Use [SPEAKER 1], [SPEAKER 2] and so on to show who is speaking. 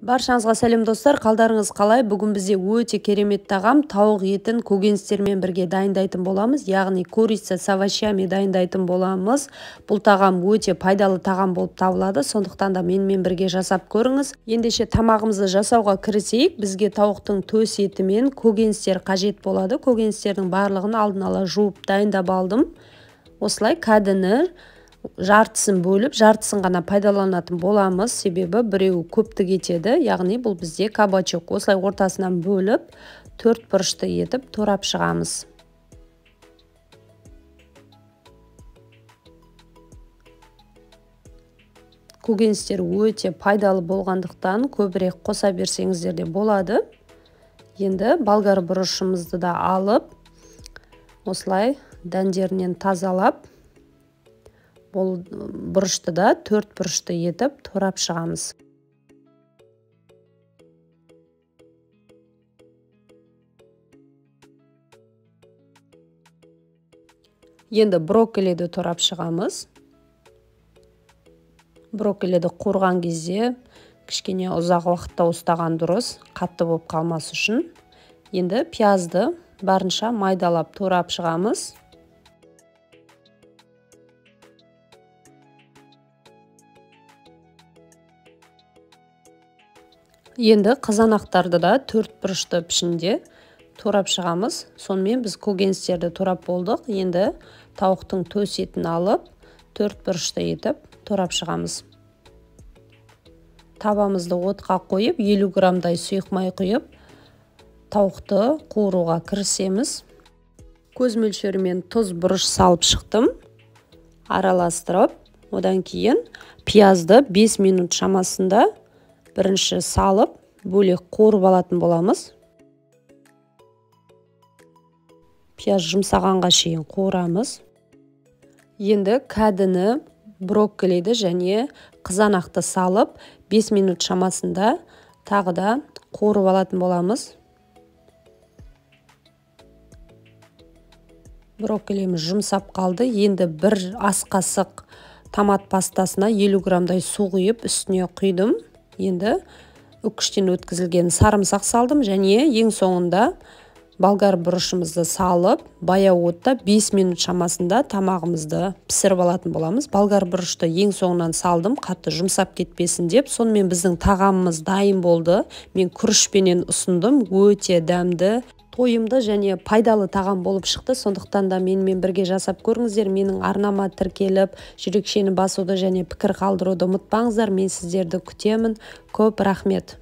[SPEAKER 1] Баршаңызға сәлем достар, қалдарыңыз қалай? Бүгін бізде өте керемет тағам, тауық етін көкөністермен бірге дайындайтын боламыз, яғни курица с овощами дайындайтын боламыз. Бұл тағам өте пайдалы тағам болып табылады, сондықтан да менімен бірге жасап көріңіз. Ендеше тамағымызды жасауға кірісейік. Бізге тауықтың төс еті мен көкөністер қажет болады. Көкөністердің барлығын алдын ала жуып дайындап алдым. Осылай кәдіні жартысын бөліп, жартысын ғана пайдаланатын боламыз, себебі біреуі көптік етеді, яғни бұл бізде кабачок. Осылай ортасынан бөліп, төрт бұрышты етіп турап шығамыз. Көкөністер өте пайдалы болғандықтан көбірек қоса берсеңіздер де болады. Енді болгар бұрышымызды да алып, осылай дәндерінен тазалап, бұл бұрышты да төрт бұрышты етіп турап шығамыз. Енді брокколиді турап шығамыз. Брокколиді қуырған кезде кішкене ұзақ уақытта ұстаған дұрыс, қатты болып қалмас үшін. Енді пиязды барынша майдалап турап шығамыз. Енді қызанақтарды да төрт бұрышты пішінде турап шығамыз. Сонымен біз көкөністерді турап болдық. Енді тауықтың төс етін алып, төрт бұрышты етіп турап шығамыз. Табамызды отқа қойып, 50 граммдай сұйық май құйып, тауықты қуыруға кірісеміз. Көз мөлшерімен тұз, бұрыш салып шықтым. Араластырып, одан кейін пиязды 5 минут шамасында бірінші салып, бөлек қуырып алатын боламыз. Пияз жұмсағанға шейін қуырамыз. Енді кәдіні, брокколиді және қызанақты салып, 5 минут шамасында тағы да қуырып алатын боламыз. Брокколиміз жұмсап қалды. Енді бір ас қасық томат пастасына 50 граммдай су құйып, үстіне құйдым. Енді үккіштен өткізілген сарымсақ салдым және ең соңында болгар бұрышымызды салып, баяу отта 5 минут шамасында тамағымызды пісіріп алатын боламыз. Болгар бұрышты ең соңынан салдым, қатты жұмсап кетпесін деп. Сонымен біздің тағамымыз дайын болды. Мен күрішпенен ұсындым, өте дәмді, тойымды және пайдалы тағам болып шықты. Сондықтан да менімен бірге жасап көріңіздер. Менің арнама тіркеліп, жүрекшені басуды және пікір қалдыруды ұмытпаңыздар. Мен сіздерді күтемін. Көп рахмет.